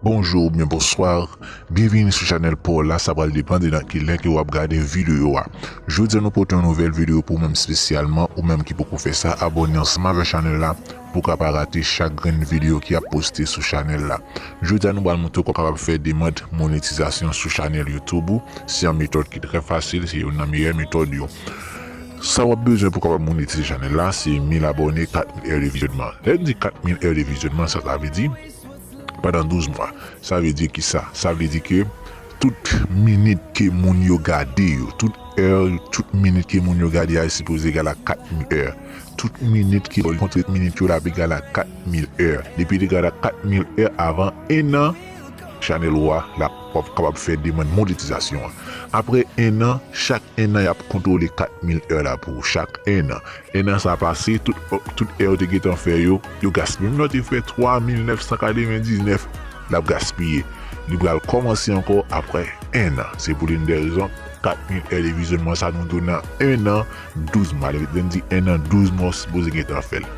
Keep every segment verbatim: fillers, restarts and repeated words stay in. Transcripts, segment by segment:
Bonjou oubyen bonswa, byenvini sou chanèl pa w la, sa pral depann de nan ki lè ke w ap gade videyo a. Jodi a nou pote yon nouvèl videyo pou ou menm espesyalman, ou menm ki poko fè sa, abòne ansanm avèk chanèl la pou w ka pa rate chak grenn videyo ki ap poste sou chanèl la. Jodi a nou pral montre w kòman w kapab fè demann monetizasyon sou chanèl YouTube ou, se yon metòd ki trè fasil, se youn nan meyè metòd yo. Sa w ap bezwen pou w kapab monetize chanèl la, se mil abòne, kat mil è de vizyònman. Lè n di kat mil è de vizyònman, sa sa vle di? Pandan douz mwa. Sa vle di ki sa? Sa vle di ke tout minit ke moun yo gade yo, tout è, tout minit ke moun yo gade a, sipoze egal a kat mil è. Tout minit ke, kontre minit yo la, ap egal a kat mil è. Depi l egal a kat mil è avan en an, chanèl ou a, l ap, w ap kapab fè demann monetizasyon an. Apre en an, chak en an, y ap kontwole kat mil è la pou ou, chak en an. En an sa pase, tout, tout è ou te gentan fè yo, yo gaspiye. Menm lè w te fè twa mil nèf san katrevendiznèf, l ap gaspiye. Li pral kòmanse ankò apre en an. Se pou l'une des raisons, kat mil è de vizyònman sa nou di w nan en an, douz mwa. Lè n di en an, douz mwa, ou sipoze gentan fè l.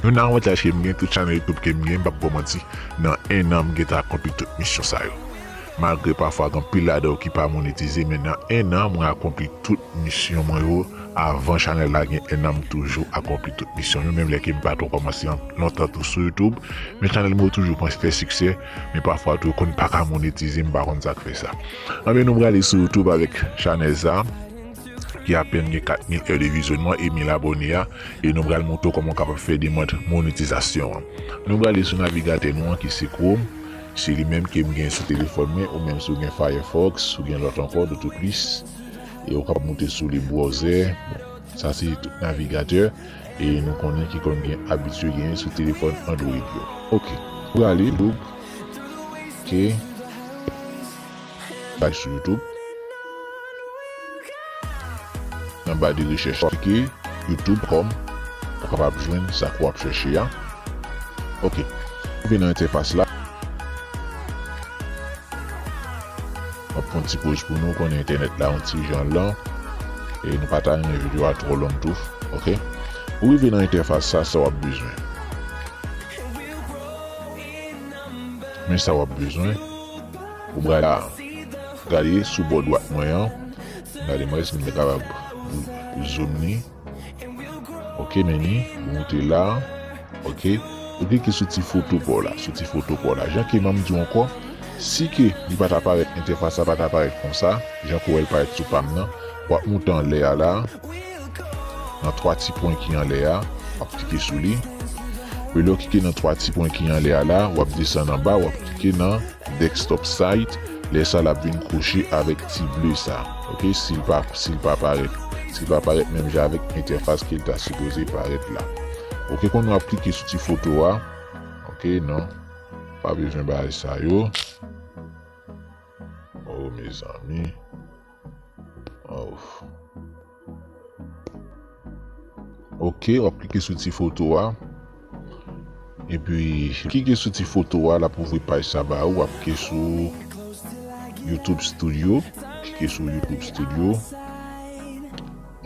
Youn nan avantaj ke m gen, tout chanèl YouTube ke m gen, m p ap ba w manti, nan en an, m gentan akonpli tout misyon sa yo. Malgre pafwa gen anpil ladan yo ki pa monetize, men nan en an, mwen akonpli tout misyon mwen yo. Avan chanèl la gen en an, m toujou akonpli tout misyon yo, menm lè ke m pa twò kòmanse an, lontan tou sou YouTube. Men chanèl mwen yo toujou pran, fè siksè, men pafwa tou yo konn pa ka monetize, m pa konn sa k fè sa. Anben, nou prale sou YouTube avèk chanèl sa, ki apèn gen kat mil è de vizyònman e mil abòne a, e nou pral montre w kòman w kapab fè demann monetizasyon an. Nou prale sou navigatè nou an ki se Chrome, se li menm ke m gen sou telefòn mwen, ou menm si w gen Firefox, si w gen lòt ankò, de tout plis, e ou kapab moute sou li browser. Bon, sa se tout navigatè, e nou konnen ki konn gen abitye genyen sou telefòn Android yo. Ok, ou prale, boop, ok, prale sou YouTube. Nan ba de rechèch, w ap klike YouTube kòm ou kapab jwenn sa ke w ap chèche a. Ok, rive nan entèfas la. M ap pran ti poz pou nou, konnen entènèt la yon ti jan lan. E nou pa ta renmen videyo a twò long tou. Ok. Ou rive nan entèfas sa, sa w ap bezwen. Men sa w ap bezwen. Ou pral la. Gade sou bò dwat mwen an. Gade mwen si m te kapab zoom li. Ok, men li, ou moute la. Ok. Ou klike sou ti foto pa w la, sou ti foto pa w la. Jan ke m ap di w ankò, si ke li pa ta parèt, entèfas la pa ta parèt konsa, jan ke w wè l parèt sou pa m nan, w ap moute anlè a la, nan twa ti pwen ki anlè a, w ap klike sou li. Epi lè w klike nan twa ti pwen ki anlè a la, w ap desann anba, w ap klike nan desktop site, lè sa l ap vin kwoche avèk ti ble sa. Ok, si l pa, si l pa parèt, si l pa parèt menm jan avèk entèfas ke l ta sipoze parèt la. Ok, kounye a w ap klike sou ti foto a. Ok, non. Pa bezwen bagay sa yo. Oh, mezanmi. Oh. Ok, w ap klike sou ti foto a. Epi, klike sou ti foto a, l ap ouvri paj sa ba ou. W ap klike sou YouTube Studio. Klike sou YouTube Studio.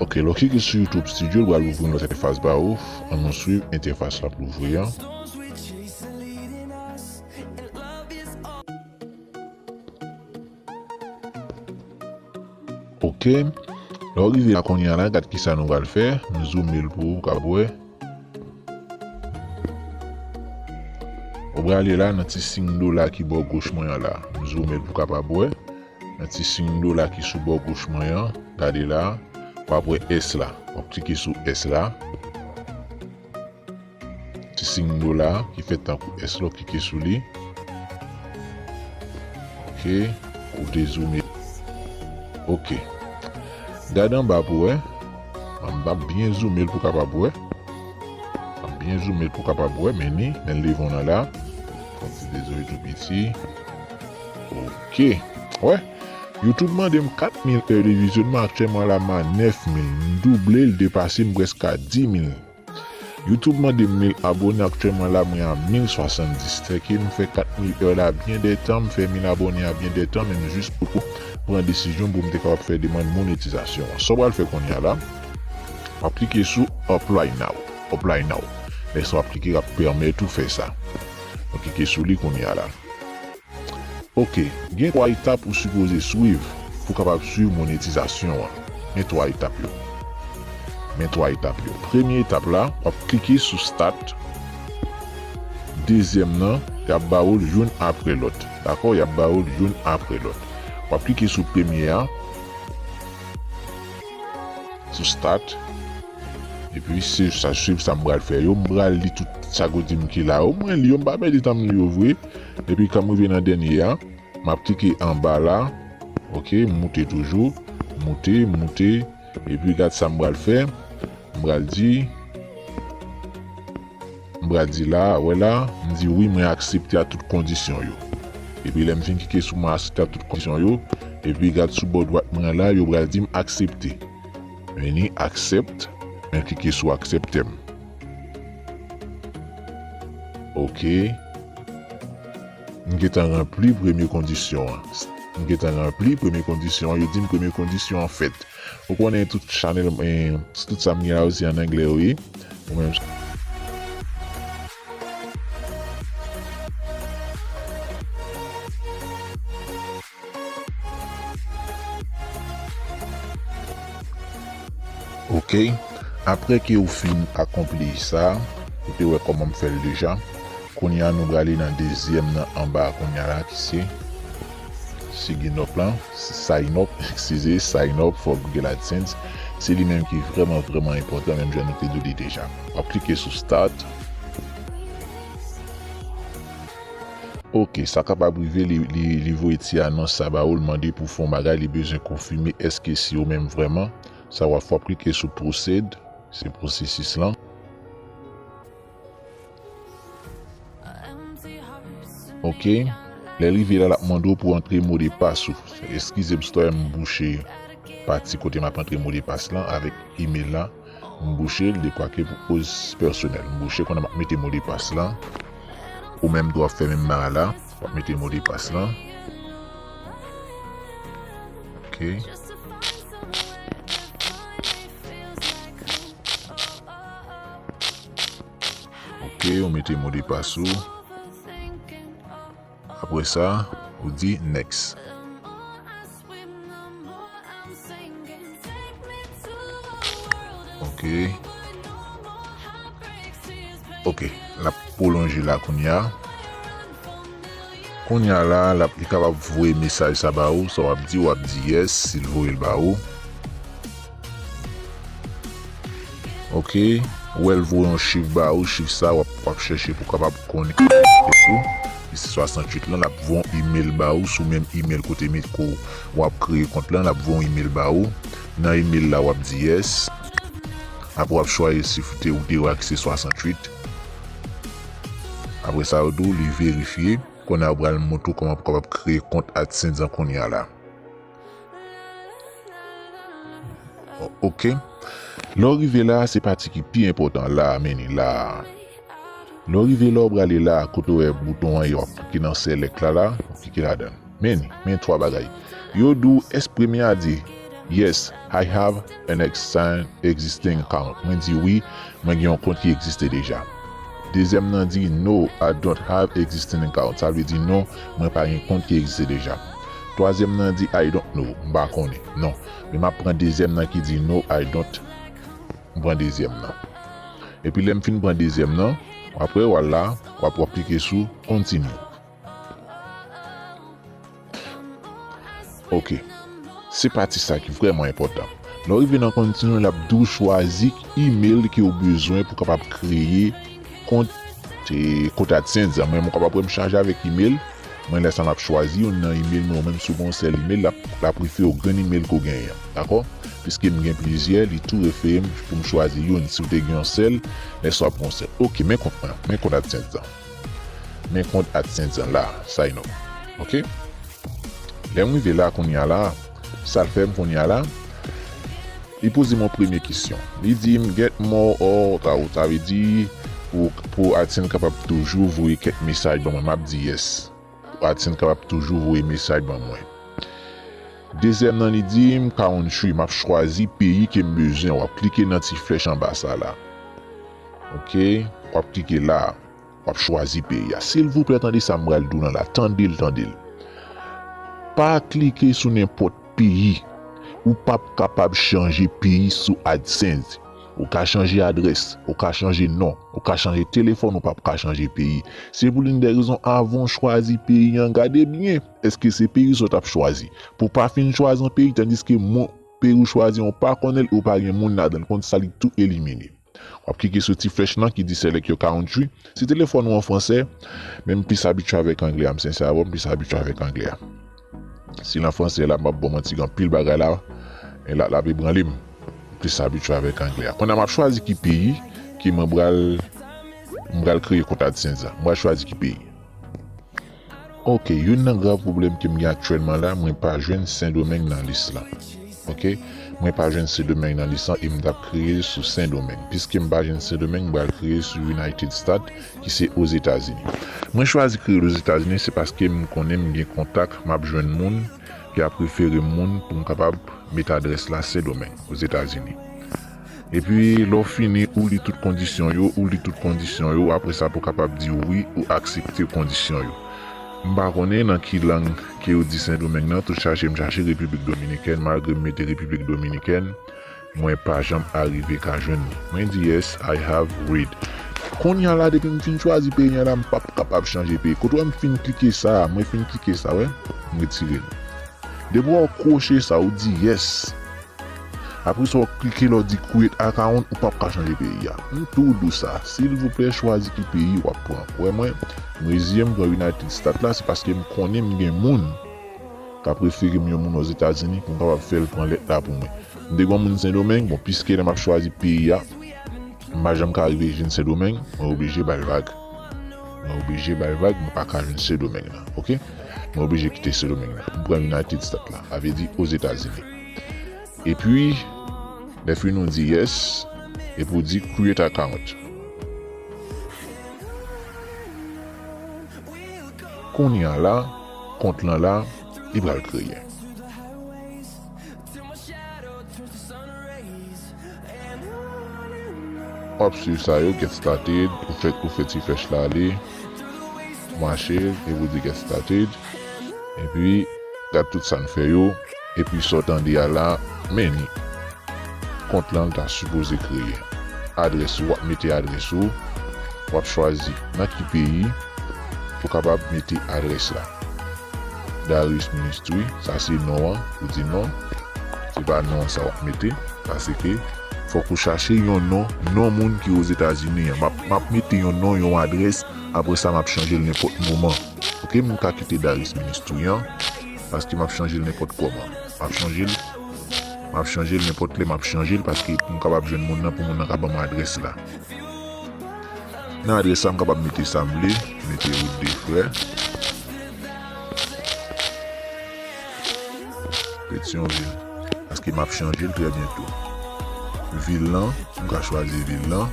Ok, lè w klike sou YouTube Studio, l pral ouvri yon lòt entèfas ba ou. Ann nou swiv entèfas l ap louvri an. Ok. Lè w rive la kounye a la, gad kisa nou pral fè. M zoome l pou ou kapab wè. Ou prale la nan ti siy dola ki bò goch mwen an la. M zoome l pou w kapab wè. Nan ti siy dola ki sou bò goch mwen an, gade la. W ap wè S la. W ap klike sou S la. Ti siy dola ki fèt tankou S la, w klike sou li. Ok, ou dezoome. Ok. Gade anba pou wè. M ap byen zoome l pou w kapab wè. M ap byen zoome l pou w kapab wè, men li, men leve w nan la. Fon ti dezole tou piti. Ok. Wè. YouTube mande m kat mil è de vizyonman, aktyèlman la m a nèf mil. M double l, depase m prèske a dis mil. YouTube mande m mil abòne, aktyèlman la mwen a mil swasanndis. Sèke m fè kat mil è la byen dè tan, m fè mil abòne a byen dè tan, men m jis poko pran desizyon pou m te kapab fè demann monetizasyon an. Sa w pral fè kounye a la, w ap klike sou Apply Now. Apply Now. Lè sa w ap klike, l ap pèmèt ou fè sa. Mwen klike sou li kounye a la. Ok, gen twa etap ou sipoze swiv pou w kapab swiv monetizasyon an. Men twa etap yo. Men twa etap yo. Premye etap la, w ap klike sou Start. Dezyèm nan, y ap ba ou l youn apre lòt. Dakò? Y ap ba ou l youn apre lòt. W ap klike sou premye a, sou Start. Epi se sa, swiv sa m pral fè yo. M pral li tout sa yo di m ki la yo. Mwen li yo, m pa pèdi tan m li yo vre. Epi kan m rive nan dènye a, m ap klike anba la. Ok, m moute toujou. Moute, moute. Epi gad sa m pral fè. M pral di, m pral di la, wè la, m di wi, mwen aksepte a tout kondisyon yo. Epi lè m fin klike sou mwen aksepte a tout kondisyon yo, epi gad sou bò dwat mwen la, yo pral di m aksepte. Vini, accept, mwen klike sou aksepte m. Ok. M gentan ranpli premye kondisyon an. M gentan ranpli premye kondisyon an. Yo di m premye kondisyon an fèt. Ou konnen tout chanèl, eh, tout sa m gen la yo se an anglè yo ye. Ou menm. Ok. Apre ke ou fin akonpli sa, ou te wè kòman m fè l deja. Kounye a, nou prale nan dezyèm nan anba a kounye a la, ki se Sign Up lan, Sign Up, eskize, Sign Up for Google AdSense. Se li menm ki vrèman, vrèman enpòtan, menm jan nou te di w li deja. W ap klike sou Start. Ok, sa kapab rive, li, li, li voye ti anons sa ba ou, l mande pou fè yon bagay, li bezwen konfime èske se ou menm vrèman. Sa w ap fè, w ap klike sou Proceed, se pwosesis lan. Ok. Lè l rive la, l ap mande w pou w antre modepas ou. Eskize m, sitou m bouche pati kote m ap antre modepas lan avèk email la. M bouche l, dekwa ke pou koz pèsonèl. M bouche, kounye a m ap mete modepas lan. Ou menm tou w ap fè menm bagay la. W ap mete modepas lan. Ok. Ok, ou mete modepas ou. Apre sa, ou di next. Ok. Ok, l ap pwolonje la kounye a. Kounye a la, l ap, li kapab voye mesaj sa ba ou, sa w ap di, w ap di yes, si l voye l ba ou. Ok, ou wè l voye yon chif ba ou, chif sa w ap, w ap chèche pou w kapab konnen kòb ou. Isi swasanntuit lan, l ap voye yon email ba ou, sou menm email kote m, ko w ap kreye kont lan, l ap voye yon email ba ou. Nan email la, w ap di yes. Apre w ap chwazi si ou te, ou te wè ke se swasanntuit. Apre sa, yo di w li verifye. Kounye a, yo pral montre w kòman pou w kapab kreye kont AdSense an kounye a la. O-, ok. Lè w rive la, se pati ki pi enpòtan la, men li la. Lè w rive la, w prale la, kote w wè bouton an, w ap klike nan select la, la, w klike ladan l. Men, men twa bagay. Yo di w, èske premye a di, yes, I have an exi-, existing account. Mwen di wi, mwen gen yon kont ki egziste deja. Dezyèm nan di, no, I don't have existing account. Sa vle di non, mwen pa gen kont ki egziste deja. Twazyèm nan di, I don't know. M pa konnen. Non. Men m ap pran dezyèm nan ki di, no, I don't. M pran dezyèm nan. Epi lè m fin pran dezyèm nan, apre w al la, w ap, w ap klike sou continue. Ok. Se pati sa ki vrèman enpòtan. Lè w rive nan continue, l ap di w chwazi email ke w bezwen pou w kapab kreye kont, e, kont AdSense an. Mwen, mwen kapab wè m chaje avèk email. Mwen, lè sa m ap chwazi youn nan email mwen, ou menm si w gen yon sèl email, l ap, l ap refere w grenn email ke w genyen an. Dakò? Piske m gen plizyè, li tou refere m pou m chwazi youn. Si w te gen yon sèl, lè sa w ap gen yon sèl. Ok, men kont mwen, men kont AdSense an. Men kont AdSense an la, sign up. Ok? Lè m rive la kounye a la, sa l fè m kounye a la, li poze m yon premye kesyon. Li di m, get more or, sa, sa vle di, pou, pou AdSense kapab toujou voye kèk mesaj ban mwen, m ap di yes. Pou AdSense kapab toujou voye mesaj ban mwen. Dezyèm nan, li di m country, m ap chwazi peyi ke m bezwen. W ap klike nan ti flèch anba sa la. Ok, w ap klike la. W ap chwazi peyi a. Silvouplè, tande sa m pral di w lan la. Tande l, tande l. Pa klike sou nenpòt peyi. Ou p ap kapab chanje peyi sou AdSense. Ou ka chanje adrès, ou ka chanje non, ou ka chanje telefòn, ou p ap ka chanje peyi. Se pou l'une des raisons, avan w chwazi peyi an, gade byen, èske se peyi sa w t ap chwazi? Pou w pa fin chwazi yon peyi, tandiske moun, peyi w chwazi an, ou pa konnen l, ou pa gen moun ladan l, konn sa li tou elimine. W ap klike sou ti flèch lan ki di select your country. Si telefòn ou an fransè, men m plis abitye avèk anglè a, m sensè avè w, m plis abitye avèk anglè a. Si l an fransè la, m ap ba w manti, gen anpil bagay la, e la, l ap ebranle m. M plis abitye avèk anglè a. Kounye a, m ap chwazi ki peyi ke mwen pral, m pral kreye kont AdSense la. M pral chwazi ki peyi. Ok, youn nan grav pwoblèm ke m gen aktyèlman la, mwen pa jwenn Sendomeng nan lis lan. Ok, mwen pa jwenn Sendomeng nan lis lan e m t ap kreye sou Sendomeng. Piske m pa jwenn Sendomeng, m pral kreye sou United States, ki se Ozetazini. Mwen chwazi kreye l Ozetazini, se paske m konnen m gen kontak, m ap jwenn moun, y ap refere moun pou m kapab met adrès la Sendomeng, Ozetazini. Epi, lè w fini, ou li tout kondisyon yo, ou li tout kondisyon yo, apre sa pou w kapab di wi ou aksepte kondisyon yo. M pa konnen nan ki lang ke yo di Sendomeng nan, tout chache m chache Repiblik Dominikèn, malgre m mete Repiblik Dominikèn, mwen pa janm arive ka jwenn li. Mwen di yes, I have read. Kounye a la, depi m fin chwazi peyi an la, m p ap kapab chanje peyi. Kote w wè m fin klike sa, mwen fin klike sa, wè, m retire l. Depi w kwoche sa, ou di yes. Apre sa, w klike la, w di create account, ou p ap ka chanje peyi a. M tou di w sa, silvouplè, chwazi ki peyi w ap pran. Ou wè mwen, m reziye m pran United States la, se paske m konnen m gen moun k ap refere m yon moun Ozetazini pou m kapab fè l pran lèt la pou mwen. M te gen yon moun Sendomeng, bon, piske lè m ap chwazi peyi a, m pa janm ka rive jwenn Sendomeng, mwen oblije ba l vag. Mwen oblije ba l vag, mwen pa ka jwenn Sendomeng nan, ok? Mwen oblije kite Sendomeng nan. M pran United States la, sa vle di Ozetazini. Epi, lè fini ou di yes, epi ou di create account. Kounye a la, kont lan la, li pral kreye. W ap swiv sa yo, get started, ou fè, ou fè ti flèch la ale, mache, epi ou di get started, epi gad tout sa n fè yo, epi sa w tande a la, men ni. Kont lan l ta sipoze kreye. Adrès ou, w ap mete adrès ou, w ap chwazi nan ki peyi pou w kapab mete adrès la. Darius Ministry, sa se non an, ou di non. Se pa non an sa w ap mete, paske fòk ou chache yon non, non moun ki Ozetazini an. M ap, m ap mete yon non, yon adrès, apre sa m ap chanje l nenpòt moman. Ok, m ka kite Darius Ministry an, paske m ap chanje l nenpòt kòman. M ap chanje l, m ap chanje l nenpòt lè, m ap chanje l paske pou m kapab jwenn moun nan, pou moun nan ka ban m adrès la. Nan adrès la, m kapab mete sa m vle, mete wout de frè. Petyonvil. Paske m ap chanje l trè byento. Vil lan, m ka chwazi vil lan.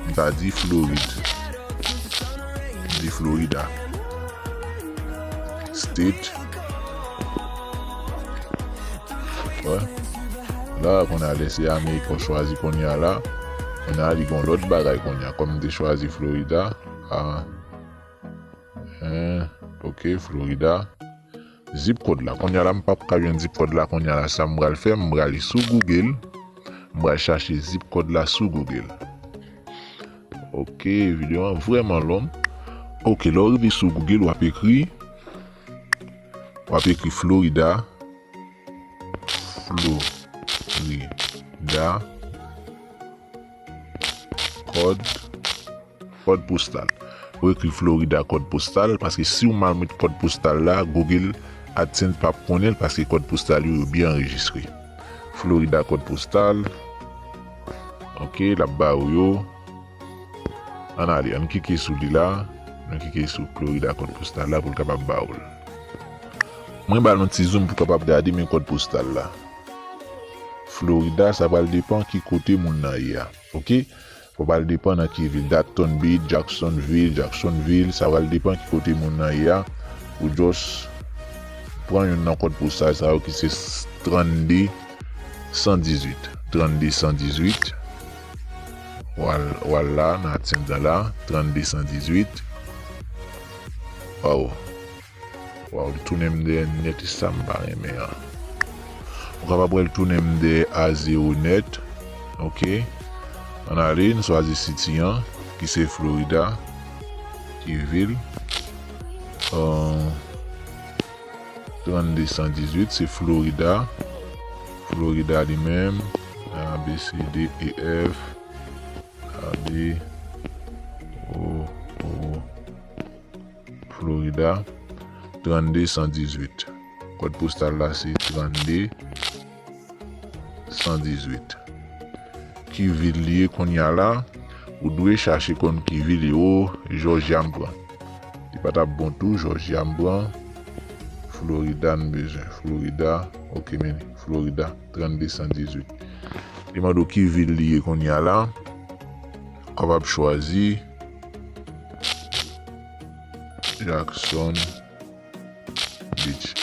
M ka di Florid. M di Florida. State. Wè. La, kounye a, lè se Amerik ou chwazi kounye a la. Kounye a, li gon lòt bagay kounye a. Kòm m te chwazi Florida. Ah. Hein, ok, Florida. Zip code la. Kounye a la, m p ap ka jwenn zip code la. Kounye a la, sa m pral fè, m prale sou Google. M pral chache zip code la sou Google. Ok, videyo an vrèman long. Ok, lè w rive sou Google, w ap ekri, w ap ekri Florida. Florida. Kòd, kòd postal. Ou ekri Florida kòd postal, paske si w mal met kòd postal la, Google AdSense p ap konnen l, paske kòd postal yo, yo byen anrejistre. Florida kòd postal. Ok, l ap ba ou yo. Ann ale, ann klike sou li la. Nou klike sou Florida kòd postal la pou l kapab ba ou l. Mwen ba l yon ti zoom pou kapab gade men kòd postal la. Florida, sa pral depann ki kote moun nan ye a. Ok? Sa pral depann nan ki vil. Dayton Beach, Jacksonville, Jacksonville, sa pral depann ki kote moun nan ye a. Ou just pran youn nan kòd postal sa yo ki se trannde san dizuit. Trannde san dizuit. W al, w al la, nan AdSense la, trannde san dizuit. Waw. Waw, li tounen m dèyè nèt, e sa m pa renmen an. Ou kapab wè l tounen m dèyè a zewo nèt. Ok. Ann ale, n swazi city an, ki se Florida. Ki vil? Euh, trannde san dizuit, se Florida. Florida li menm. A, B, C, D, E, F. A, B, O, O. Florida, trannde san dizuit. Kòd postal la se trannde san dizuit. Ki vil li ye kounye a la? Ou dwe chache konn ki vil li ye. O, Jòjya m pran. Li pa t ap bon tou, Jòjya m pran. Florida n bezwen. Florida, ok, men Florida, trannde san dizuit. Li mande w ki vil li ye kounye a la. Ou kapab chwazi Jackson Beach.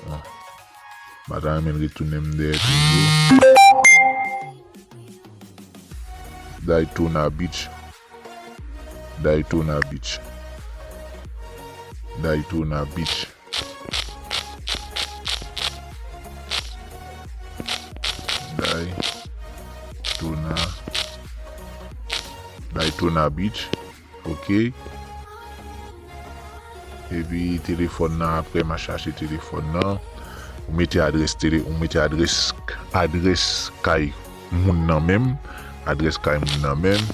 Bon. M pa ta renmen l retounen m dèyè toujou. Daytona Beach. Daytona Beach. Daytona Beach. Daytona. Daytona Beach. Ok. Epi telefòn nan, apre m a chache telefòn nan. Ou mete adrès tele, ou mete adrès, adrès kay moun nan menm. Adrès kay moun nan menm.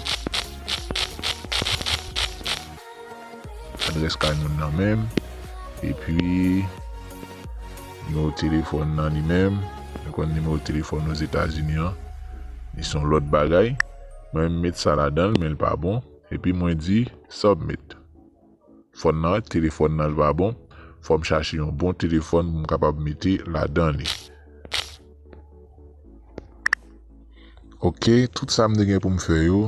Adrès kay moun nan menm. Epi nimewo telefòn nan li menm. Nou konn nimewo telefòn Ozetazini an. Li se yon lòt bagay. Mwen m met sa ladan l, men l pa bon. Epi mwen di submit. Fòn nan, telefòn nan l pa bon. Fò m chache yon bon telefòn pou m kapab mete ladan li. Ok, tout sa m te gen pou m fè yo.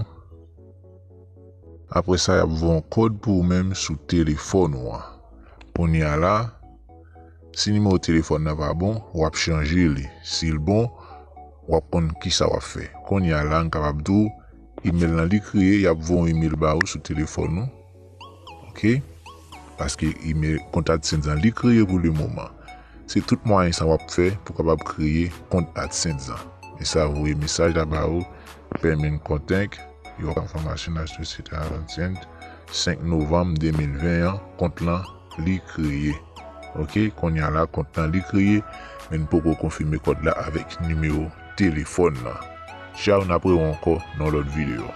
Apre sa, y ap voye yon kòd pou ou menm sou telefòn ou an. Kounye a la, si nimewo telefòn nan pa bon, w ap chanje li. Si l bon, w ap konn kisa w ap fè. Kounye a la, m kapab di w, imèl lan li kreye, y ap voye yon imèl ba ou sou telefòn ou. Ok? Paske imèl, kont AdSense an, li kreye pou le moman. Se tout mwayen sa w ap fè pou kapab kreye kont AdSense an. Men sa voye mesaj la ba ou, Payment Contact, Your Confirmation Associated AdSense, senk novanm de mil ven an, kont lan li kreye. Ok, kounye a la, kont lan li kreye, men n poko konfime kòd la avèk nimewo telefòn nan. Tchaw, n ap rewè ankò nan yon lòt videyo.